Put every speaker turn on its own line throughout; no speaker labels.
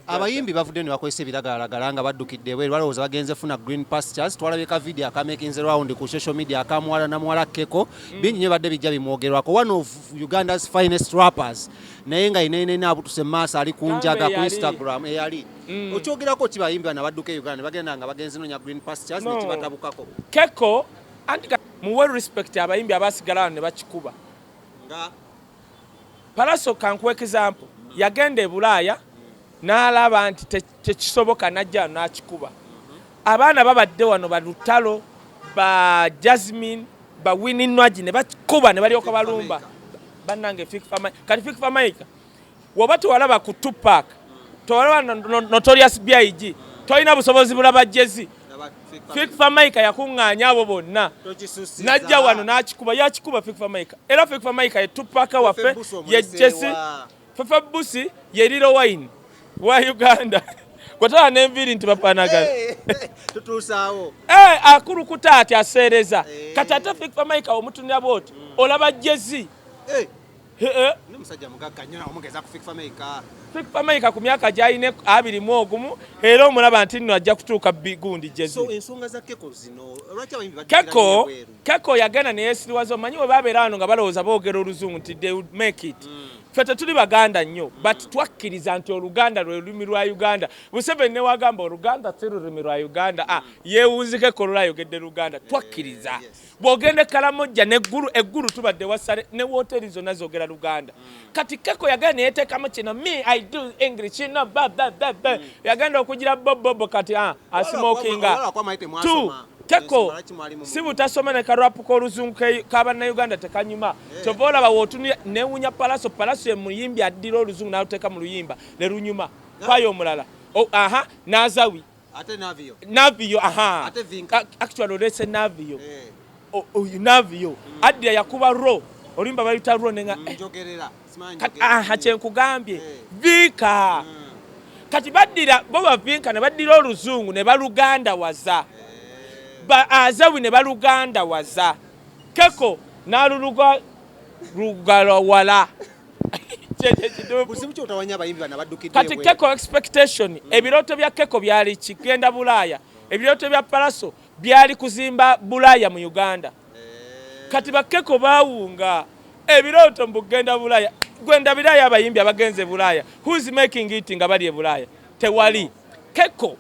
Abayimbi bavudde ne bakozesa ebiragalalagala nga baddukidde ebweru, balowooza bagenze funa green pastures. Twalabye ka video akamakinze round ku social media akamuwala namuwala Keko. Bingi nnyo badde bijja bimwogerwako, one of Uganda's finest rappers, naye nga inenene abutuse maaso, ali ku njaga ku Instagram eyali. Okyogerako ki, bayimbi bano abadduka e Uganda ne bagenda nga bagenze nonya green pastures
No.
nekibatabukako?
Keko anti muwe respect abayimbi abasigala wano ne bakikuba.
Nga?
Pallaso, kankuwa example, yagenda e Bulaaya n'alaba nti tekisoboka, najja wano n'akikuba. Abaana babadde wano, balutalo ba Jasmine, ba Winnie Nwagi, ne bakikuba ne balyoka balumba bannange Fik Fameica. Kati Fik Fameica, woba tewalaba ku Tupac, tewalaba Notorious Big, tolina busobozi bulaba Jay-Z. Fik Fameica yakuŋŋaanya abo bonna najja wano n'akikuba, yakikuba Fik Fameica. Era Fik Fameica ye Tupac waffe, ye Jay-Z. Fefe Busi ye Lil Wayne wa Uganda, gwetala n'enviiri nti bafaanagana.
Tutuusaawo.
Eh, akulukuta ati aseereza.
Eh.
Kati ate Fik Fameica omutunira bwoti olaba Jay-Z. Eh, eh.
Musajja mugagga nnyo, omugeza ku Fik Fameica.
Fik Fameica ku myaka gy'alina 21 era omulaba nti nno ajja kutuuka bigundi Jay-Z.
So ensonga za Keko zino, lwaki abayimbi baddukira
Keko
nnyo ebweru?
Keko yagenda neyesiriwaza. Omanyi we babeera wano nga balowooza boogera oluzungu nti they would make it. Ffe tetuli Baganda nnyo, but twakkiriza nti Oluganda lwe lulimi lwa Uganda. Museveni ne wagamba Oluganda si lulimi lwa Uganda, ah, yeewunzikeko olwayogedde Luganda, twakkiriza. Bw'ogenda e Kalamojja neggulu eggulu tubadde wasale ne wooteri zonna zogera Luganda. Kati Keko yagenda neyeteekamu kino, "Me, I do English, you know, ba ba ba ba." Yagenda okugira bobobo, kati ah, asmokinga.
Wala kwamayi
Two,
temwasoma.
Keko
Ensonga lwaki mwali
si butasoma, ne karwapu k'oluzungu k'abannayuganda tekanyuma. Kyova olaba wootunira newunya Pallaso. Pallaso ye muyimbi addira oluzungu n'aluteeka mu luyimba ne lunyuma. Kwayo omulala. Oh, aha, Nazawi.
Ate Navio.
Navio, aha.
Ate Vinka.
Actually olese Navio.
Eh.
Oyo Navio addira yakuba ro oluyimba bayita ro nenga eh,
Njogerera simanyi.
Kati
njogerera.
aha, kyenkugambye.
Eh.
Vinka, kati baddira bo bavinka ne baddira oluzungu ne balugandawaza, ba Azawi ne balugandawaza, Keko n'aluluga lugalawala. Kyekyo kituufu.
Buzibu ki otawanya abayimbi bano abaddukidde
Kati
ebweru?
Keko expectation, ebirooto bya Keko byali kigenda Bulaaya. Ebirooto bya Pallaso byali kuzimba Bulaaya mu Uganda. Kati bakeko bawunga ebirooto mbugenda Bulaaya. Gwendabirayo abayimbi abagenze Bulaaya, who's making it nga bali e Bulaaya? Tewali. Keko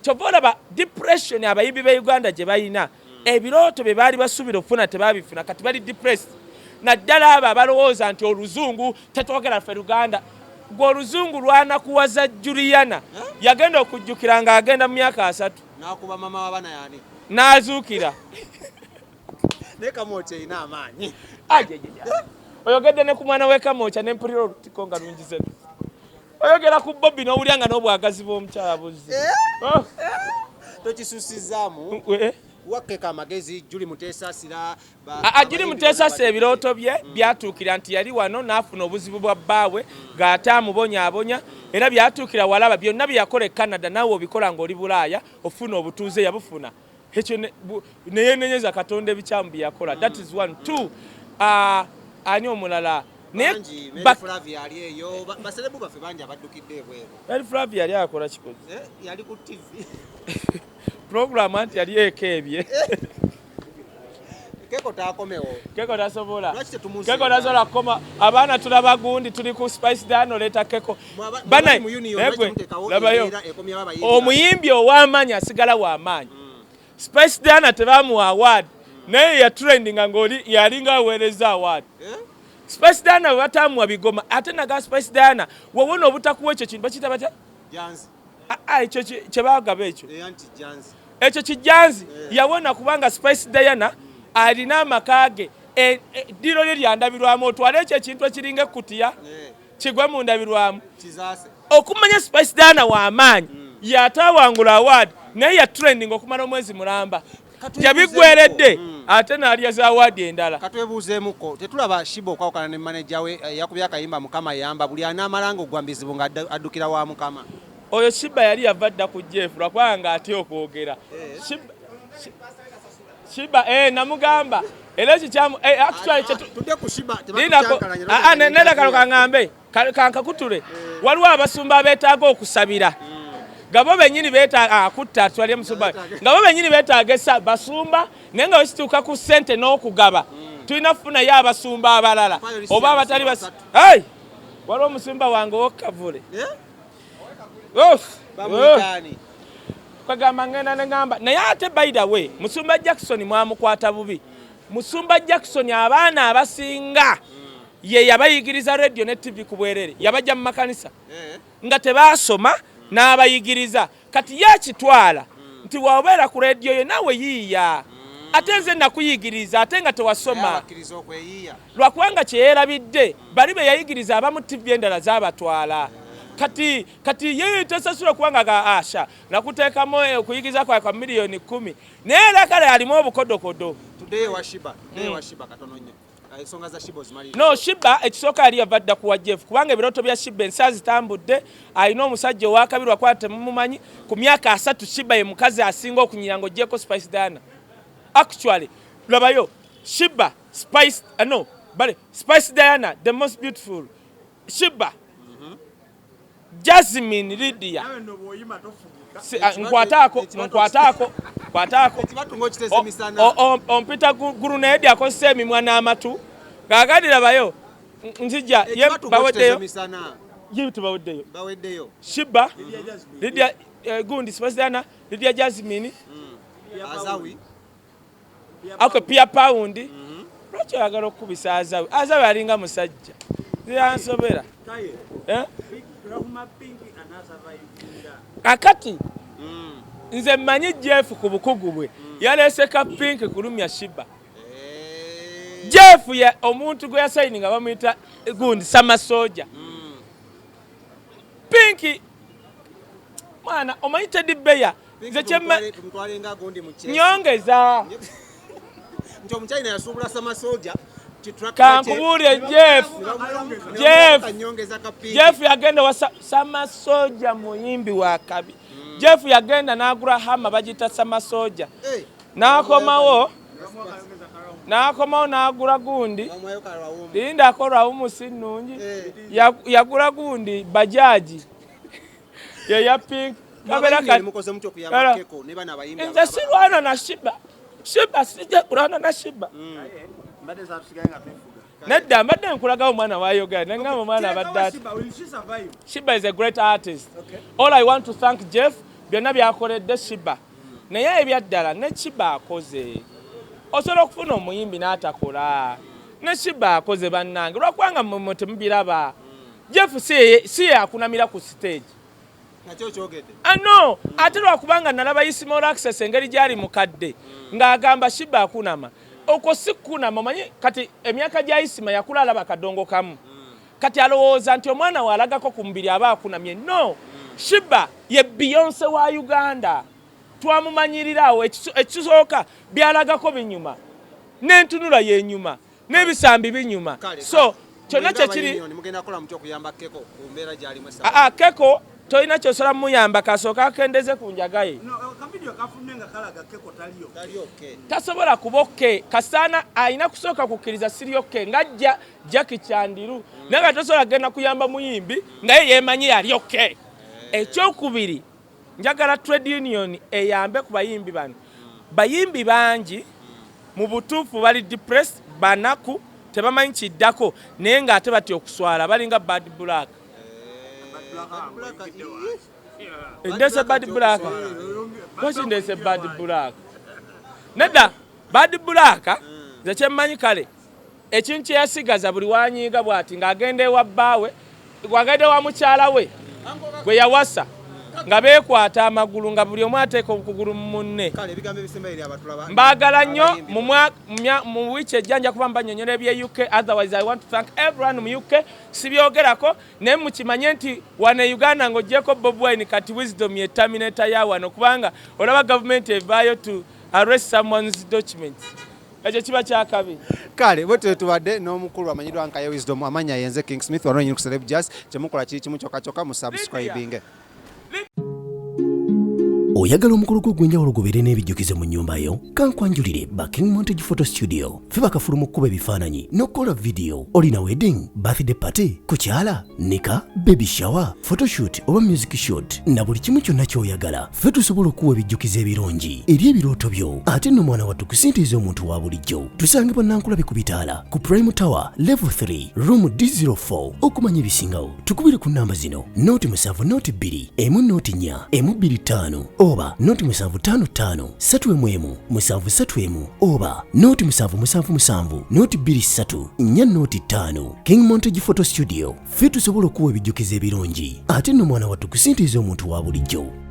kyova olaba depression abayimbi be Uganda gye balina, ebirooto bye baali basuubira okufuna tebabifuna, kati bali depressed, naddala abo abalowooza nti oluzungu tetwogera ffe Luganda. Gwe oluzungu lwanakuwaza. Juliana yagenda okujjukira ng'agenda mu myaka 30.
N'akuba mama w'abaana yani.
N'azuukira.
Naye Kamwokya erina amaanyi.
Ajejeja. Oyogedde ne ku mwana w'ekamwokya nempulira olutiko nga lungize. Oyogera ku Bobi n'owulya nga n'obwagazi bw'omukyala buzzi. Oh,
Tokisusizaamu.
Eh.
Wakeka amagezi Juli Muteesasira.
Ajuli Muteesasira ebirooto bye byatuukira nti yali wano n'afuna obuzibu bwa bbaawe ng'ate amubonyaabonya, era byatuukira walaba byonna bye yakola e Canada, naawe obikola ng'oli Bulaaya ofuna obutuuze, yabufuna. Ekyo neyenenyeza Katonda ebikyamu bye yakola. That is one. Two, ani omulala? Naye
Bangi, Mary Flavia ali eyo, baserebu baffe bangi abaddukidde ebweru.
Mary Flavia yali akola kikozi.
Eh, yali ku TV.
Program anti yali ekeebye.
Keko taakomewo.
Keko tasobola.
Lwaki tetumuziika?
Keko tasobola kukoma. Abaana tulaba gundi, tuli ku Spice Diana, oleeta Keko.
Mwaba mu union,
naye
lwaki
gwe,
muteekawo
labayo.
embeera ekomyawo abayimbi?
Omuyimbi ow'amaanyi asigala w'amaanyi. Spice Diana tebamuwa award, naye yatrendinga ng'oli yalinga aweereza award.
Eh?
Spice Diana bwe batamuwa bigoma, ate naga Spice Diana wewona obutakuwa ekyo kintu bakiyita batya?
Janzi.
Ah, ah, ekyo kye bagaba ekyo.
Eh, anti Janzi.
Ekyo kijjanzi. Yawona kubanga Spice Diana alina amaka ge. Ddiro lye lyandabirwamu, otwale ekyo ekintu ekiringa ekkutiya kigwe mu ndabirwamu.
Kizaase.
Okumanya Spice Diana w'amaanyi, yataawangula award, naye ya trending okumala omwezi mulamba. Gyebiggweredde ate n'alya za award endala.
Katwebuuzeemuko, tetulaba Sheebah okwawukana ne maneja we? Eh, yakubye akayimba "Mukama Yamba", buli anaamalanga ogwa mbizibu nga addukira wa Mukama.
Oyo Sheebah yali yava dda ku Jeff lwakubanga atya okwogera. Sheebah, eh, namugamba era ekikyamu, eh, actually
Tudde ku Sheebah.
Linako, ah, ah, neda kalo kaŋŋambe. Kankakutule waliwo abasumba abeetaaga okusabira nga bo bennyini beetaaga akutta atwalye musumba nga bo bennyini beetaaga essa basumba, naye nga wekituuka ku ssente n'okugaba tulina kufunayo abasumba abalala oba abatali bas. Hey! Waliwo omusumba wange owokavule.
Eh?
Uff!
Bamuyitaani?
Kwegamba ngenda neŋamba, naye ate by the way, Musumba Jackson mwamukwata bubi. Musumba Jackson, abaana abasinga ye yabayigiriza radio ne TV ku bwerere, yabajja mu makanisa nga tebaasoma n'abayigiriza. Kati ye akitwala nti waobeera ku rediyo yo naawe yiiya, ate nze nakuyigiriza ate nga tewasoma.
Abakkiriza okweyiiya.
Lwakubanga kyeyerabidde, bali be yayigiriza abamu TV endala zabatwala. Kati ye tasasula kubanga ga asha nakuteekamu okuyigiriza kwawe kwa miliyoni 10, naye era kale alimu obukodokodo.
Tuddeyo ewa Sheebah, tuddeyo ewa Sheebah katono nnyo. Ensonga za Sheebah ozimaliriza.
No, Sheebah ekisooka yali yava dda kuwa Jeff, kubanga ebirooto bya Sheebah ensi zitambudde. Alina omusajja owakabiri wakwata temumumanyi ku myaka 30. Sheebah ye mukazi asinga okunyira ng'oggyeko Spice Diana. Actually labayo Sheebah, Spice, no, bale Spice Diana the most beautiful, Sheebah, Jasmine, Lydia. Nkwataako, nkwataako, nkwataako.
Ekibatu ng'okiteese misana.
Ompita grenade akozesa emimwa n'amatu. Kaakati labayo, nzija ye
Ekibatu ng'okiteese
baweddeyo.
misana.
Ye tubaweddeyo.
Baweddeyo.
Sheebah, Lydia, gundi Spice Diana, Lydia, Jasmine.
Azawi.
Ako Pia Pound. Lwaki oyagala okukubisa Azawi? Azawi alinga musajja, ziransobera. Eh? Kakati nze mmanyi Jeff ku bukugu bwe yaleese ka Pink kulumya Sheebah. Jeff ya omuntu gwe yasayini nga bamuyita gundi Samasoja. Pink mwana omanyi Teddy Bear, nze kyemma
Tumutwale nga gundi mu chess.
Nyongeza.
Nti omuchina yasuubula Samasoja.
Kankubuulire, Jeff, Jeff,
Nyongeza ka Pink.
Jeff yagenda wa Samasoja muyimbi wa kabi. Jeff yagenda n'agula Hummer bagiyita Samasoja. N'akomawo n'agula gundi.
Bamuwayo kalawumu.
Lindako, lwawumu si nnungi.
Eh.
Yagula gundi bajaji yeya Pink kabeera
Mukoze mutya okuyamba Keko ne bano abayimbi?
Nze sirwana na Sheebah. Sheebah sijja kulwana na Sheebah.
Mbadde nsaba tusigale nga twefuga.
Nedda, mbadde nkulagawo omwana wayogera nengamba omwana abadde ati
Sheebah, will she survive?
Sheebah is a great artist.
Okay.
All I want to thank Jeff byonna byakoledde Sheebah, naye ebyaddala ne Sheebah akoze. Osobola okufuna omuyimbi n'atakola, ne Sheebah akoze bannange, lwakubanga mmwe temubiraba. Jeff si ye akunamira ku stage.
Nakyo kyogedde.
Ano ate lwakubanga nalaba Isma Olaxess engeri gyali mukadde ng'agamba Sheebah akunama. Okwo si kukunama. Omanyi kati emyaka gya Isima yakula alaba kadongo kamu, kati alowooza nti omwana we alagako ku mubiri aba akunamye. No, Sheebah ye Beyonce wa Uganda, twamumanyirirawo. Ekisooka byalagako binyuma, n'entunula yenyuma, n'ebisambi binyuma.
Kale,
so kyonna
Mugenda
kyekiri.
abayimbi, mugenda kukola mutya okuyamba Keko ku mbeera gy'alimu essaawa?
Aa, Keko tolina kyosobola muyamba, kasooka akendeze ku njaga ye.
No, akavidiyo kafulumye nga kalaga Keko taliyo.
Tali okay.
Tasobola kuba okay. Kasaana alina kusooka kukkiriza siri okay ngajja Jackie Chandiru, naye nga tosobola kugenda kuyamba muyimbi nga ye yeemanyi ali okay. Ekyokubiri, njagala trade union eyambe ku bayimbi bano. Bayimbi bangi mu butuufu bali depressed, banaku, tebamanyi kiddako, naye ng'ate batya okuswala, balinga Bad Black.
Bad Black,
Ndese Bad Black. Lwaki ndese Bad Black? Nedda, Bad Black nze kyemmanyi, kale ekintu kye yasigaza buli wanyiiga bw'ati ng'agenda ewa bbaawe, wagenda ewa mukyala we gwe yawasa, nga beekwata amagulu, nga buli omu ateeka okugulu mu munne.
Kale, ebigambo ebisembayo eri abatulaba.
Mbaagala nnyo.
Abayimbi.
Mu wiiki ejja nja kuba mbanyonyola ebye UK. Otherwise I want to thank everyone mu UK. Sibyogerako, naye mukimanye nti wano e Uganda ng'oggyeko Bobi Wine, kati Wisdom ye terminator ya wano, kubanga olaba gavumenti evaayo to arrest someone's documents, ekyo kiba kyakabi.
Kale bwe tubadde n'omukulu amanyiddwa nka ye Wisdom, amanya yenze King Smith, wano nyini ku Celeb Jazz. Kyemukola kiri kimu kyokka kyokka, mu subscribing.
Oyagala Oyagala omukolo gwo ogw'enjawulo gubeere n'ebijjukizo mu nnyumba yo? Kankwanjulire ba King Montage Photo Studio. Ffe bakafulu mu kkuba ebifaananyi n'okukola vidiyo. Olina wedding, birthday party, kukyala, nika, baby shower, photoshoot oba music shoot na buli kimu kyonna ky'oyagala. Ffe tusobola okuwa ebijjukizo ebirungi eri ebirooto byo ate nno mwana wattu ku ssente ez'omuntu wa bulijjo. Tusangibwa Nankulabe ku bitaala ku Prime Tower level 3 room D04. Okumanya ebisingawo tukubire ku namba zino 0 7 0 2 1 0 4 1 2 5 oba 0 7 5 5 3 1 1 7 3 1 oba 0 7 7 7 0 2 3 4 0 5. King Montage Photo Studio, ffe tusobola okuwa ebijjukizo ebirungi ate nno mwana wattu ku ssente ez'omuntu wa bulijjo.